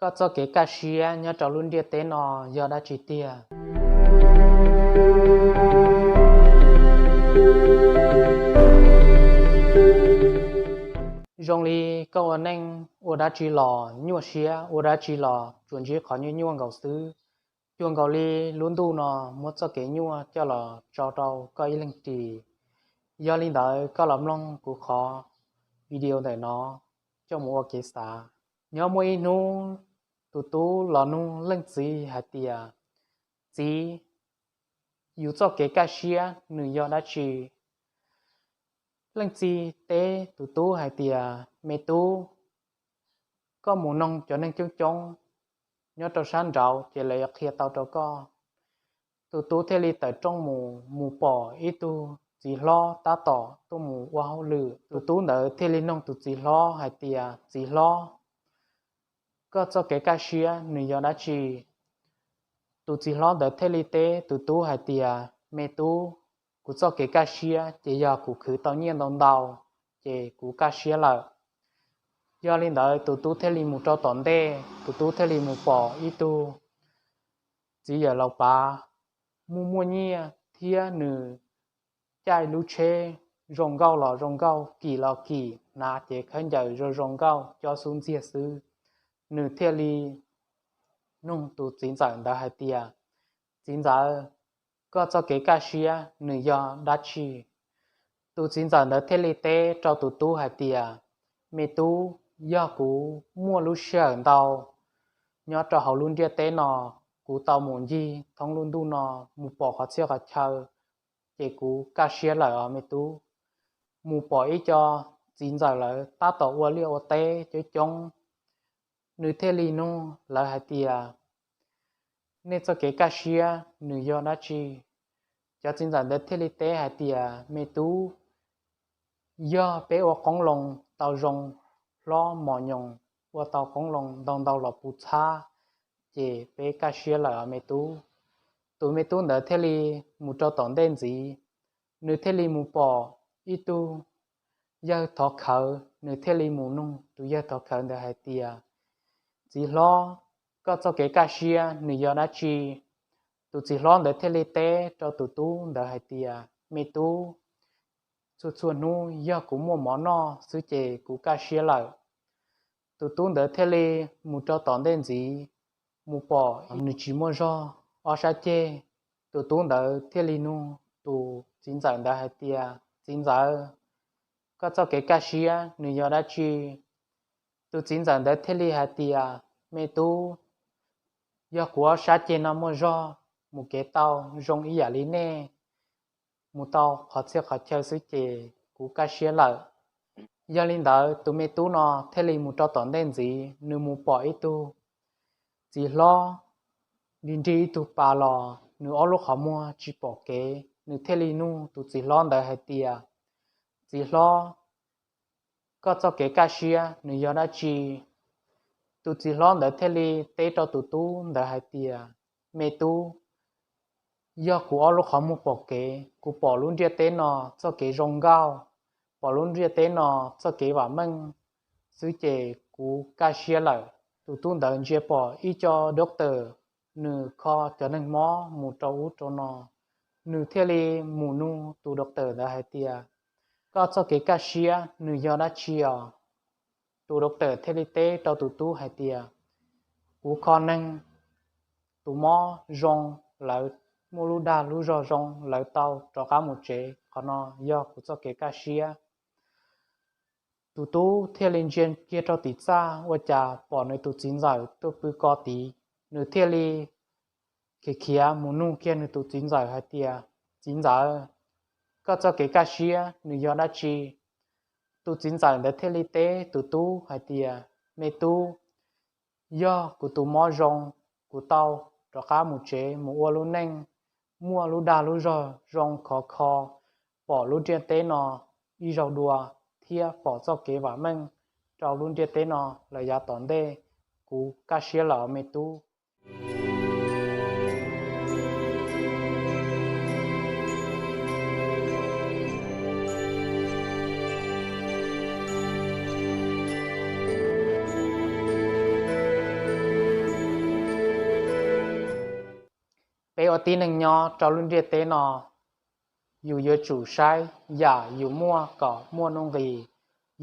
Koj txoj kev kaj siab nyob rau lub ntiaj teb no yog dab tsi tiag? Zoo li koj ua neej ua dab tsi los nyuaj siab, ua dab tsi los tsuas ntsib qhov nyuaj nyuaj nkaus xwb. Cuag nkaus li lub ntuj no muab txoj kev nyuaj coj los tso rau koj ib leeg ris. Yog li ntawd koj los mloog kuv qhov video ntawm no coj mus ua kev xav. Nyob muaj ib hnub, tus tub los nug leej txiv hais tias, Txiv, yus txoj kev kaj siab nws yog dab tsi? Leej txiv teb tus tub hais tias, Me tub, koj mus noog cov neeg coob coob nyob rau sab nraud ces lawv yuav qhia tau rau koj. Tus tub thiaj li tawm rooj mus, mus pom ib tug txiv hlob tab tom tuaj mus ua hauj lwm. Tus tub ntawd thiaj li noog tus txiv hlob hais tias, Txiv hlob, koj txoj kev kaj siab nws yog dab tsi? Tus txiv hlob ntawd thiaj li teb tus tub hais tias, Me tub, kuv txoj kev kaj siab ces yog kuv khwv tau nyiaj ntau ntau, ces kuv kaj siab lawm. Yog li ntawd tus tub thiaj li mus rau tom ntej, tus tub thiaj li mus pom ib tug txiv yawm laus pav muaj muaj nyiaj thiab nws caij lub tsheb zoo nkauj los zoo nkauj, kim los kim, hnav cev khaub ncaws zoo zoo nkauj, cob xub ntxiag xwb. Nws thiaj li nug tus txiv ntxawm ntawd hais tias, Txiv ntxawm, koj txoj kev kaj siab nws yog dab tsi? Tus txiv ntxawm ntawd thiaj li teb rau tus tub hais tias, Me tub, yog kuv muaj lub sij hawm ntau nyob rau hauv lub ntiaj teb no, kuv tau mus ncig thoob lub ntuj no, mus pom qhov txhia qhov chaw, ces kuv kaj siab lawm os me tub. Mus pom ib co txiv ntxawm lawv tab tom ua liaj ua teb coob coob. Nws thiaj li nug lawv hais tias, Nej txoj kev kaj siab nws yog dab tsi? Cov txiv ntxawm ntawd thiaj li teb hais tias, Me tub, yog peb ua qoob loo tau zoo, hlob mos nyoos, ua tau qoob loo ntau ntau los puv txhab, ces peb kaj siab lawm os me tub. Tus me tub ntawd thiaj li mus rau tom ntej ntxiv, nws thiaj li mus pom ib tug yawg thov khawv, nws thiaj li mus nug tus yawg thov khawv ntawd hais tias, Txiv hlob, koj txoj kev kaj siab nws yog dab tsi? Tus txiv hlob ntawd thiaj li teb rau tus tub ntawd hais tias, Me tub, txhua txhua hnub yog kuv muaj mov noj xwb ces kuv kaj siab lawm. Tus tub ntawd thiaj li mus rau tom ntej ntxiv, mus pom nws tsis muaj zog ob sab ceg. Tus tub ntawd thiaj li nug tus txiv ntxawm ntawd hais tias, Txiv ntxawm, koj txoj kev kaj siab nws yog dab tsi? Tus txiv ntxawm ntawd thiaj li hais tias, Me tub, yog kuv ob sab ceg no muaj zog, mus kev tau zoo ib yam li nej, mus tau qhov txhia qhov chaw xwb ces kuv kaj siab lawm. Yog li ntawd tus me tub no thiaj li mus rau tom ntej ntxiv, nws mus pom ib tug txiv hlob nrig nrig ib tug pas los, nws ob lub qhov muag tsis pom kev. Nws thiaj li nug tus txiv hlob ntawd hais tias, Txiv hlob, koj txoj kev kaj siab nws yog dab tsi? Tus txiv hlob ntawd thiaj li teb rau tus tub ntawd hais tias, Me tub, yog kuv ob lub qhov muag pom kev, kuv pom lub ntiaj teb no txoj kev zoo nkauj, pom lub ntiaj teb no txoj kev vam meej xwb ces kuv kaj siab lawm. Tus tub ntawd ntsia pom ib co doctor, nws kho cov neeg mob mus rau ub rau no, nws thiaj li mus nug tus doctor ntawd hais tias, Koj txoj kev kaj siab nws yog dab tsi os? Tus doctor thiaj li teb rau tus tub hais tias, Kuv kho neeg tus mob zoo, lawv muaj lub dag lub zog zoo, lawv tau rov qab mus tsev, qhov no yog kuv txoj kev kaj siab. Tus tub thiaj li ntsia kiag rau tim txaj ua cas pom nws tus txiv ntxawm tuaj pw ko tid. Nws thiaj li khiav khiav mus nug kiag nws tus txiv ntxawm hais tias, Txiv ntxawm, koj txoj kev kaj siab nws yog dab tsi? Tus txiv ntxawm ntawd thiaj li teb tus tub hais tias, Me tub, yog kuv tus mob zoo, kuv tau rov qab mus tsev mus ua lub neej, muaj lub dag lub zog zoo khov kho, pom lub ntiaj teb no ib zaug dua, thiab pom txoj kev vam meej rau lub ntiaj teb no lawm yav tom ntej, kuv kaj siab lawm me tub. Peb ua tib neeg nyob rau lub ntiaj teb no, yus yuav tsum saib yam yus muaj kom muaj nuj nqis.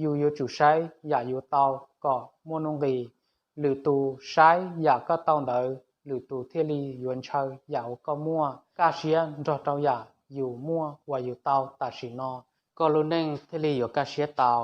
Yus yuav tsum saib yam yus tau kom muaj nuj nqis. Lwm tus saib yam koj tau ntawd, lwm tus thiaj li yuav ntshaw yam uas koj muaj. Kaj siab nrog rau yam yus muaj uas yus tau tam sim no, koj lub neej thiaj li yuav kaj siab tau.